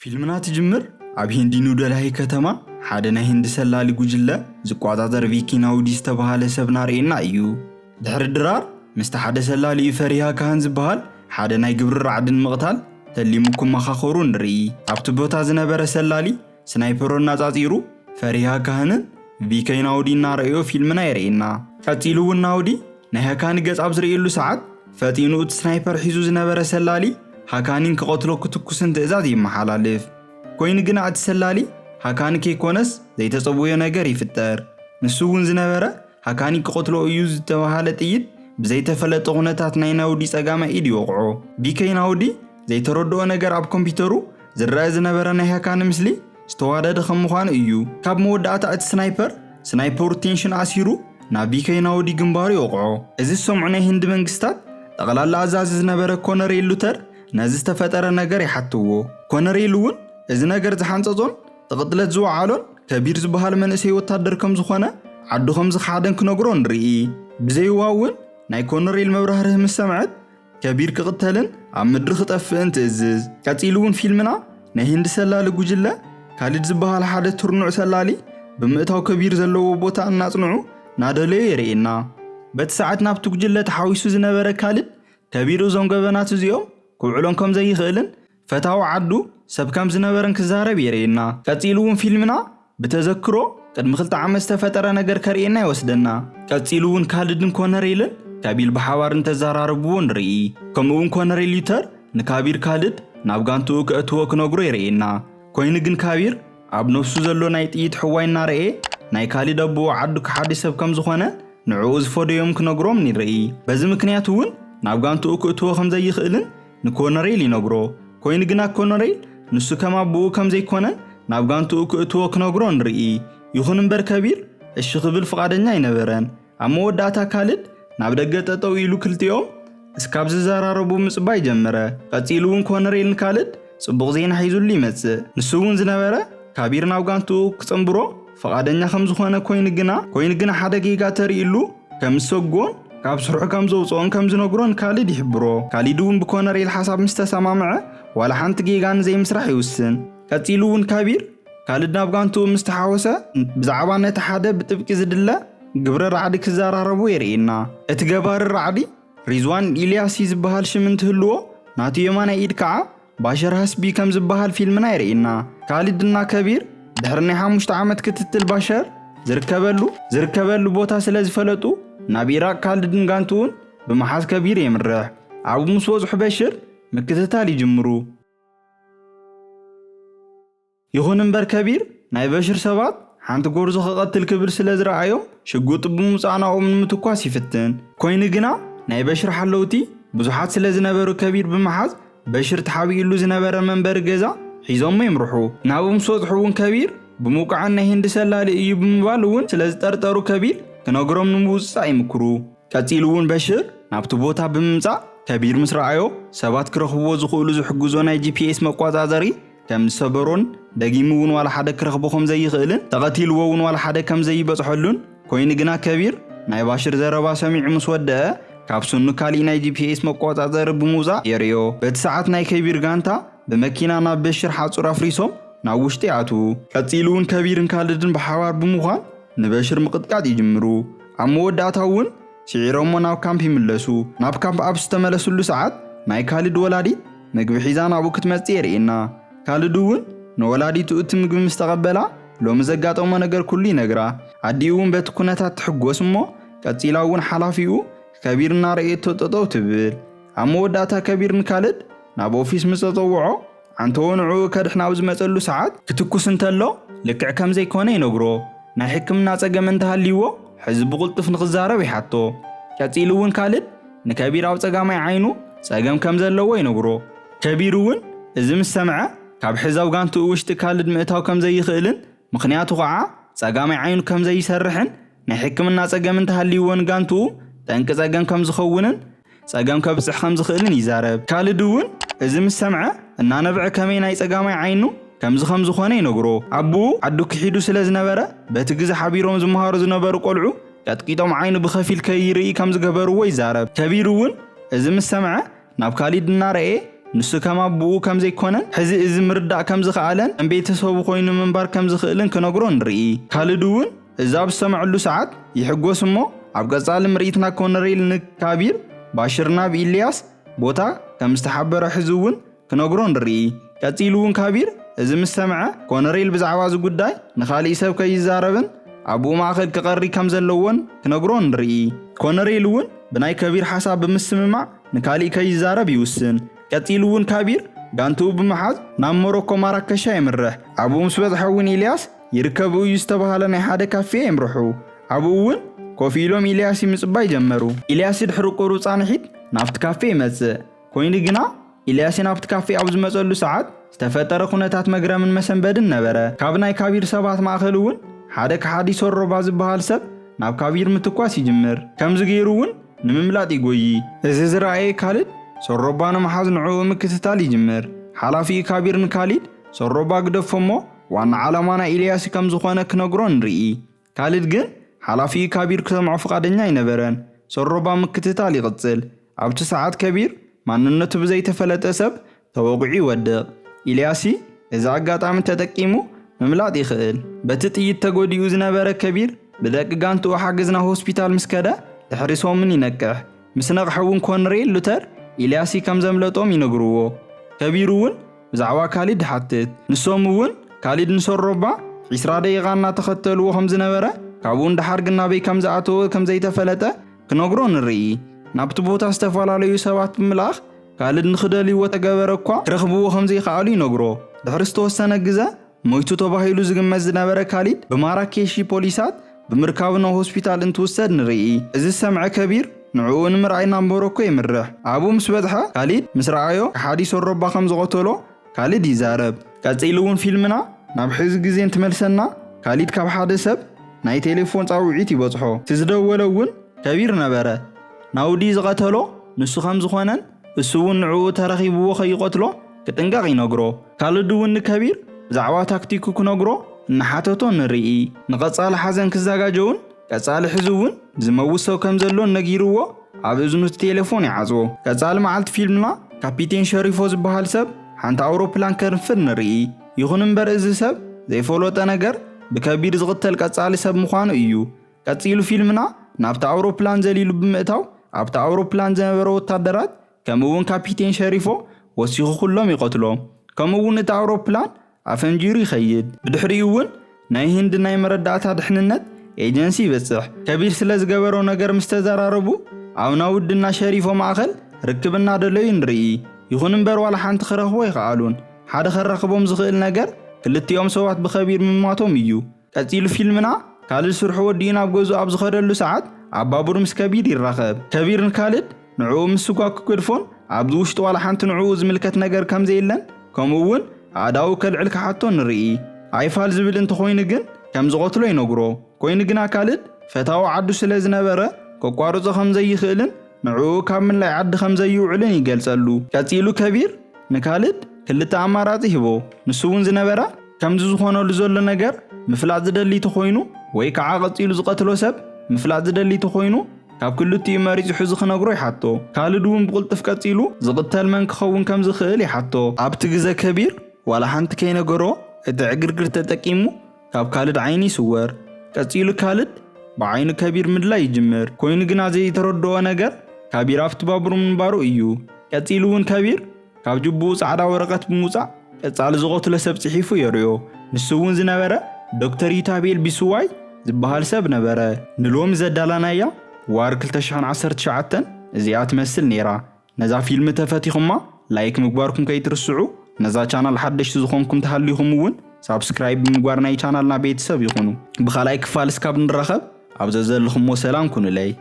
ፊልምና ትጅምር ኣብ ሂንዲ ኒውደልሂ ከተማ ሓደ ናይ ሂንዲ ሰላሊ ጉጅለ ዝቆጻጸር ቪኪ ናውዲ ዝተባህለ ሰብ ናርእየና እዩ። ድሕሪ ድራር ምስቲ ሓደ ሰላሊኡ ፈሪሃ ካህን ዝበሃል ሓደ ናይ ግብሪ ራዕድን ምቕታል ተሊሙ ክመኻኸሩ ንርኢ። ኣብቲ ቦታ ዝነበረ ሰላሊ ስናይፐሮ እናጻጺሩ ፈሪሃ ካህንን ቪከይ ናውዲ እናረኣዮ ፊልምና የርእየና። ቀጺሉ እውን ናውዲ ናይ ሃካኒ ገጽ ኣብ ዝርእየሉ ሰዓት ፈጢኑ እቲ ስናይፐር ሒዙ ዝነበረ ሰላሊ ሃካኒን ክቐትሎ ክትኩስን ትእዛዝ ይመሓላልፍ። ኮይኑ ግና እቲ ሰላሊ ሃካኒ ከይኮነስ ዘይተጸብዮ ነገር ይፍጠር። ንሱ እውን ዝነበረ ሃካኒ ክቐትሎ እዩ ዝተባሃለ ጥይት ብዘይተፈለጠ ኩነታት ናይ ናውዲ ጸጋማይ ኢድ ይወቕዖ። ቪከይ ናውዲ ዘይተረድኦ ነገር ኣብ ኮምፒውተሩ ዝረአ ዝነበረ ናይ ሃካኒ ምስሊ ዝተዋደደ ከም ምዃኑ እዩ። ካብ መወዳእታ እቲ ስናይፐር ስናይፐሩ ቴንሽን ኣሲሩ ናብ ቪከይ ናውዲ ግንባሩ ይወቕዖ። እዚ ዝሰምዑ ናይ ህንዲ መንግስታት ጠቕላላ ኣዛዚ ዝነበረ ኮነሬል ሉተር ነዚ ዝተፈጠረ ነገር ይሓትዎ። ኮነሬል እውን እዚ ነገር ዝሓንጸጾን ጥቕጥለት ዝወዓሎን ከቢር ዝበሃል መንእሰይ ወታደር ከም ዝኾነ ዓዱ ከም ዝኸሓደን ክነግሮ ንርኢ። ብዘይዋ እውን ናይ ኮነሬል መብራህርህ ምስ ሰምዐት ከቢር ክቕተልን ኣብ ምድሪ ክጠፍእን ትእዝዝ። ቀጺሉ እውን ፊልምና ናይ ህንዲ ሰላሊ ጉጅለ ካሊድ ዝበሃል ሓደ ትርኑዕ ሰላሊ ብምእታው ከቢር ዘለዎ ቦታ እናጽንዑ እናደለዩ የርእየና። በቲ ሰዓት ናብቲ ጉጅለ ተሓዊሱ ዝነበረ ካሊድ ከቢር እዞም ገበናት እዚኦም ክውዕሎም ከም ዘይኽእልን ፈታዊ ዓዱ ሰብ ከም ዝነበረን ክዛረብ የርእየና። ቀጺሉ እውን ፊልምና ብተዘክሮ ቅድሚ ክልተ ዓመት ዝተፈጠረ ነገር ከርእየና ይወስደና። ቀጺሉ እውን ካልድን ኮነሬልን ከቢር ብሓባር እንተዘራረብዎ ንርኢ። ከምኡ እውን ኮነሬል ሉተር ንካቢር ካልድ ናብ ጋንትኡ ከእትዎ ክነግሮ የርእየና። ኮይኑ ግን ካቢር ኣብ ነፍሱ ዘሎ ናይ ጥይት ሕዋይ እናረኤ ናይ ካልድ ኣቦኡ ዓዱ ክሓዲ ሰብ ከም ዝኾነ ንዕኡ ዝፈደዮም ክነግሮም ንርኢ። በዚ ምክንያት እውን ናብ ጋንትኡ ክእትዎ ከም ዘይኽእልን ንኮነሬል ይነግሮ። ኮይኑ ግና ኮነሬል ንሱ ከም ኣቦኡ ከም ዘይኮነን ናብ ጋንትኡ ክእትዎ ክነግሮ ንርኢ። ይኹን እምበር ከቢር እሺ ክብል ፍቓደኛ ኣይነበረን። ኣብ መወዳእታ ካልድ ናብ ደገ ጠጠው ኢሉ ክልቲኦም እስካብ ዝዘራረቡ ምጽባይ ጀመረ። ቀጺሉ እውን ኮነሬል ንካልድ ጽቡቕ ዜና ሒዙሉ ይመጽእ። ንሱ እውን ዝነበረ ካቢር ናብ ጋንትኡ ክጽንብሮ ፍቓደኛ ከም ዝኾነ ኮይኑ ግና ኮይኑ ግና ሓደ ጌጋ ተርእይሉ ከም ዝሰግኦን ካብ ስርሑ ከም ዘውፅኦን ከም ዝነግሮን ካልድ ይሕብሮ። ካልድ እውን ብኮነሬል ሓሳብ ምስ ተሰማምዐ ዋላ ሓንቲ ጌጋ ንዘይምስራሕ ይውስን። ቀፂሉ እውን ካቢር ካልድ ናብ ጋንትኡ ምስ ተሓወሰ ብዛዕባ ነቲ ሓደ ብጥብቂ ዝድለ ግብረ ራዕዲ ክዘራረቡ የርእየና። እቲ ገባሪ ራዕዲ ሪዝዋን ኢልያሲ ዝበሃል ሽም እንትህልዎ ናቱ የማናይ ኢድ ከዓ ባሸር ሃስቢ ከም ዝበሃል ፊልምና የርእየና። ካልድ እና ከቢር ድሕሪ ናይ ሓሙሽተ ዓመት ክትትል ባሸር ዝርከበሉ ዝርከበሉ ቦታ ስለ ዝፈለጡ ናብ ኢራቅ ካልድን ጋንትኡን ብምሓዝ ከቢር የምርሕ። ኣብኡ ምስ በፅሑ በሽር ምክትታል ይጅምሩ። ይኹን እምበር ከቢር ናይ በሽር ሰባት ሓንቲ ጎርዞ ክቐትል ክብል ስለ ዝረኣዮም ሽጉጥ ብምውፃእ ናብኦም ንምትኳስ ይፍትን። ኮይኑ ግና ናይ በሽር ሓለውቲ ብዙሓት ስለ ዝነበሩ ከቢር ብምሓዝ በሽር ተሓቢእሉ ዝነበረ መንበሪ ገዛ ሒዞሞ ይምርሑ። ናብኡ ምስ በፅሑ እውን ከቢር ብምውቃዕን ናይ ህንዲ ሰላሊ እዩ ብምባል እውን ስለ ዝጠርጠሩ ከቢር ክነግሮም ንምውፅፃእ ይምክሩ። ቀጺሉ እውን በሽር ናብቲ ቦታ ብምምጻእ ከቢር ምስ ረኣዮ ሰባት ክረኽብዎ ዝኽእሉ ዝሕግዞ ናይ ጂ ፒ ኤስ መቆጻጸሪ ከም ዝሰበሮን ደጊሙ እውን ዋላ ሓደ ክረኽቦ ከም ዘይኽእልን ተቐቲልዎ እውን ዋላ ሓደ ከም ዘይበጽሐሉን ኮይኑ ግና ከቢር ናይ ባሽር ዘረባ ሰሚዑ ምስ ወደአ ካብ ስኑ ካሊእ ናይ ጂ ፒ ኤስ መቆጻጸሪ ብምውጻእ የርእዮ። በቲ ሰዓት ናይ ከቢር ጋንታ ብመኪና ናብ በሽር ሓጹር ኣፍሪሶም ናብ ውሽጢ ይኣትዉ። ቀጺሉ እውን ከቢርን ካልድን ብሓባር ብምዃን ንበሽር ምቕጥቃጥ ይጅምሩ። ኣብ መወዳእታ እውን ስዒሮሞ ናብ ካምፕ ይምለሱ። ናብ ካምፕ ኣብ ዝተመለስሉ ሰዓት ናይ ካልድ ወላዲት ምግቢ ሒዛ ናብኡ ክትመጽእ የርእየና። ካልድ እውን ንወላዲቱ እቲ ምግቢ ምስ ተቐበላ ሎሚ ዘጋጠሞ ነገር ኩሉ ይነግራ። ኣዲኡ እውን በቲ ኩነታት ትሕጎስ እሞ ቀጺላ እውን ሓላፊኡ ከቢር እናረእየቶ ጠጠው ትብል። ኣብ መወዳእታ ከቢር ንካልድ ናብ ኦፊስ ምስ ተጸውዖ ዓንተዎ ንዕኡ ከድሕን ኣብ ዝመጸሉ ሰዓት ክትኩስ እንተሎ ልክዕ ከም ዘይኮነ ይነግሮ። ናይ ሕክምና ጸገም እንተሃልይዎ ሕዚ ብቕልጡፍ ንኽዛረብ ይሓቶ። ቀጺሉ እውን ካልድ ንከቢር ኣብ ጸጋማይ ዓይኑ ጸገም ከም ዘለዎ ይነግሮ። ከቢር እውን እዚ ምስ ሰምዐ ካብ ሕዛብ ጋንትኡ ውሽጢ ካልድ ምእታው ከም ዘይኽእልን ምኽንያቱ ኸዓ ጸጋማይ ዓይኑ ከም ዘይሰርሕን ናይ ሕክምና ጸገም እንተሃልይዎ ንጋንትኡ ጠንቂ ጸገም ከም ዝኸውንን ጸገም ከብጽሕ ከም ዝኽእልን ይዛረብ። ካልድ እውን እዚ ምስ ሰምዐ እናነብዐ ከመይ ናይ ጸጋማይ ዓይኑ ከምዚ ከም ዝኾነ ይነግሮ። ኣቦኡ ዓዱ ክሒዱ ስለ ዝነበረ በቲ ግዜ ሓቢሮም ዝመሃሩ ዝነበሩ ቆልዑ ቀጥቂጦም ዓይኑ ብኸፊል ከይርኢ ከም ዝገበርዎ ይዛረብ። ከቢር እውን እዚ ምስ ሰምዐ ናብ ካልድ እናረኤ ንሱ ከም ኣቦኡ ከም ዘይኮነን ሕዚ እዚ ምርዳእ ከም ዝኸኣለን ከም ቤተሰቡ ኮይኑ ምንባር ከም ዝኽእልን ክነግሮ ንርኢ። ካልድ እውን እዚ ኣብ ዝሰምዐሉ ሰዓት ይሕጎስ እሞ ኣብ ቀጻሊ ምርኢትና ኮነሬል ንካቢር ባሽር ናብ ኢልያስ ቦታ ከም ዝተሓበረ ሕዚ እውን ክነግሮ ንርኢ። ቀጺሉ እውን ካቢር እዚ ምስ ሰምዐ ኮነሬል ብዛዕባ እዚ ጉዳይ ንኻሊእ ሰብ ከይዛረብን ኣብኡ ማእኸል ክቐሪ ከም ዘለዎን ክነግሮ ንርኢ። ኮነሬል እውን ብናይ ከቢር ሓሳብ ብምስምማዕ ንካሊእ ከይዛረብ ይውስን። ቀጺሉ እውን ካቢር ጋንትኡ ብምሓዝ ናብ ሞሮኮ ማራከሻ የምርሕ። ኣብኡ ምስ በጽሐ እውን ኢልያስ ይርከቡ እዩ ዝተባሃለ ናይ ሓደ ካፌ የምርሑ። ኣብኡ እውን ኮፍ ኢሎም ኢልያስ ይምጽባይ ጀመሩ። ኢልያስ ድሕሪ ቁሩብ ጻንሒት ናብቲ ካፌ ይመጽእ። ኮይኑ ግና ኢልያስ ናብቲ ካፌ ኣብ ዝመጸሉ ሰዓት ዝተፈጠረ ኩነታት መግረምን መሰንበድን ነበረ። ካብ ናይ ካቢር ሰባት ማእኸል እውን ሓደ ከሓዲ ሶሮባ ዝበሃል ሰብ ናብ ካቢር ምትኳስ ይጅምር። ከምዚ ገይሩ እውን ንምምላጥ ይጎዪ። እዚ ዝረኣየ ካልድ ሶሮባ ንምሓዝ ንዕኡ ምክትታል ይጅምር። ሓላፊኡ ካቢር ንካሊድ ሶሮባ ግደፎ እሞ ዋና ዓላማና ኢልያስ ከም ዝኾነ ክነግሮ ንርኢ። ካልድ ግን ሓላፊኡ ካቢር ክሰምዖ ፍቓደኛ ኣይነበረን። ሶሮባ ምክትታል ይቕጽል። ኣብቲ ሰዓት ከቢር ማንነቱ ብዘይተፈለጠ ሰብ ተወቒዑ ይወድቕ። ኢልያሲ እዚ ኣጋጣሚ ተጠቂሙ ምምላጥ ይኽእል። በቲ ጥይት ተጎዲኡ ዝነበረ ከቢር ብደቂ ጋንትኡ ሓገዝ ናብ ሆስፒታል ምስ ከደ ድሕሪ ሰሙን ይነቅሕ። ምስ ነቕሐ እውን ኮንሬል ሉተር ኢልያሲ ከም ዘምለጦም ይነግርዎ። ከቢር እውን ብዛዕባ ካሊድ ይሓትት። ንሶም እውን ካሊድ ንሶሮባ ዒስራ ደቂቓ እናተኸተልዎ ከም ዝነበረ ካብኡ ንደሓር ግን ናበይ ከም ዝኣተወ ከም ዘይተፈለጠ ክነግሮ ንርኢ። ናብቲ ቦታ ዝተፈላለዩ ሰባት ብምልኣኽ ካልድ ንኽደልይዎ ተገበረ እኳ ክረኽብዎ ከም ዘይከኣሉ ይነግሮ። ድሕሪ ዝተወሰነ ግዘ ሞይቱ ተባሂሉ ዝግመት ዝነበረ ካሊድ ብማራኬሺ ፖሊሳት ብምርካቡ ናብ ሆስፒታል እንትውሰድ ንርኢ። እዚ ዝሰምዐ ከቢር ንዕኡ ንምርኣይ ናብ ሞሮኮ የምርሕ። ኣብኡ ምስ በጽሐ ካሊድ ምስ ረኣዮ ከሓዲ ሶሮባ ከም ዝቐተሎ ካልድ ይዛረብ። ቀጺሉ እውን ፊልምና ናብ ሕዚ ግዜ እንትመልሰና ካሊድ ካብ ሓደ ሰብ ናይ ቴሌፎን ጻውዒት ይበጽሖ። እቲ ዝደወለ እውን ከቢር ነበረ። ናውዲ ዝቐተሎ ንሱ ከም ዝኾነን እሱ እውን ንዕኡ ተረኺብዎ ከይቐትሎ ክጥንቀቕ ይነግሮ። ካልድ እውን ንከቢር ብዛዕባ ታክቲኩ ክነግሮ እናሓተቶ ንርኢ። ንቐጻሊ ሓዘን ክዘጋጀውን ቀጻሊ ሕዚ እውን ዝመውት ሰብ ከም ዘሎን ነጊርዎ ኣብ እዝኑ እቲ ቴሌፎን ይዓጽዎ። ቀጻሊ መዓልቲ ፊልምና ካፒቴን ሸሪፎ ዝበሃል ሰብ ሓንቲ ኣውሮፕላን ከንፍር ንርኢ። ይኹን እምበር እዚ ሰብ ዘይፈለጦ ነገር ብከቢር ዝቕተል ቀጻሊ ሰብ ምዃኑ እዩ። ቀጺሉ ፊልምና ናብቲ ኣውሮፕላን ዘሊሉ ብምእታው ኣብቲ ኣውሮፕላን ዝነበረ ወታደራት ከምኡ እውን ካፒቴን ሸሪፎ ወሲኹ ኩሎም ይቐትሎም። ከምኡ እውን እቲ ኣውሮፕላን ኣፈንጂሩ ይኸይድ። ብድሕሪኡ እውን ናይ ህንዲ ናይ መረዳእታ ድሕንነት ኤጀንሲ ይበጽሕ። ከቢር ስለ ዝገበሮ ነገር ምስ ተዘራረቡ ኣብ ናውድና ሸሪፎ ማእኸል ርክብ እናደለዩ ንርኢ። ይኹን እምበር ዋላ ሓንቲ ክረኽቦ ኣይኸኣሉን። ሓደ ከራኽቦም ዝኽእል ነገር ክልቲኦም ሰባት ብከቢር ምማቶም እዩ። ቀጺሉ ፊልምና ካልድ ስርሑ ወዲኡ ናብ ገዝኡ ኣብ ዝኸደሉ ሰዓት ኣብ ባቡር ምስ ከቢር ይራኸብ። ከቢር ንካልድ ንዕኡ ምስጓግ ክገድፎን ኣብዚ ውሽጢ ዋላ ሓንቲ ንዕኡ ዝምልከት ነገር ከም ዘየለን ከምኡ እውን ኣእዳዉ ከልዕል ክሓቶ ንርኢ። ኣይፋል ዝብል እንተኾይኑ ግን ከም ዝቐትሎ ይነግሮ። ኮይኑ ግና ካልድ ፈታዊ ዓዱ ስለ ዝነበረ ከቋርጾ ከም ዘይኽእልን ንዕኡ ካብ ምልላይ ዓዲ ከም ዘይውዕልን ይገልጸሉ። ቀጺሉ ከቢር ንካልድ ክልተ ኣማራጺ ሂቦ። ንሱ እውን ዝነበረ ከምዚ ዝኾነሉ ዘሎ ነገር ምፍላጥ ዝደሊ ተኾይኑ ወይ ከዓ ቀጺሉ ዝቐትሎ ሰብ ምፍላጥ ዝደሊ ተኾይኑ ካብ ክልቲኡ መሪጹ ሕዚ ክነግሮ ይሓቶ። ካልድ እውን ብቕልጥፍ ቀጺሉ ዝቕተል መን ክኸውን ከም ዝኽእል ይሓቶ። ኣብቲ ግዘ ከቢር ዋላ ሓንቲ ከይነገሮ እቲ ዕግርግር ተጠቂሙ ካብ ካልድ ዓይኒ ይስወር። ቀጺሉ ካልድ ብዓይኑ ከቢር ምድላይ ይጅምር። ኮይኑ ግና ዘይተረድኦ ነገር ከቢር ኣብቲ ባቡር ምንባሩ እዩ። ቀጺሉ እውን ከቢር ካብ ጅቡኡ ጻዕዳ ወረቐት ብምውጻእ ቀጻሊ ዝቐትሎ ሰብ ጽሒፉ የርእዮ። ንሱ እውን ዝነበረ ዶክተር ኢታቤል ቢስዋይ ዝበሃል ሰብ ነበረ። ንሎሚ ዘዳላናያ ዋር ክልተ ሽሕን ዓሰርተ ትሽዓተን እዚኣ ትመስል ነይራ። ነዛ ፊልም ተፈቲኹማ ላይክ ምግባርኩም ከይትርስዑ። ነዛ ቻናል ሓደሽቲ ዝኾንኩም ተሃሊኹም እውን ሳብስክራይብ ብምግባር ናይ ቻናልና ቤተሰብ ይኹኑ። ብኻልኣይ ክፋል እስካብ ንራኸብ ኣብ ዘዘለኹሞ ሰላም ኩኑለይ።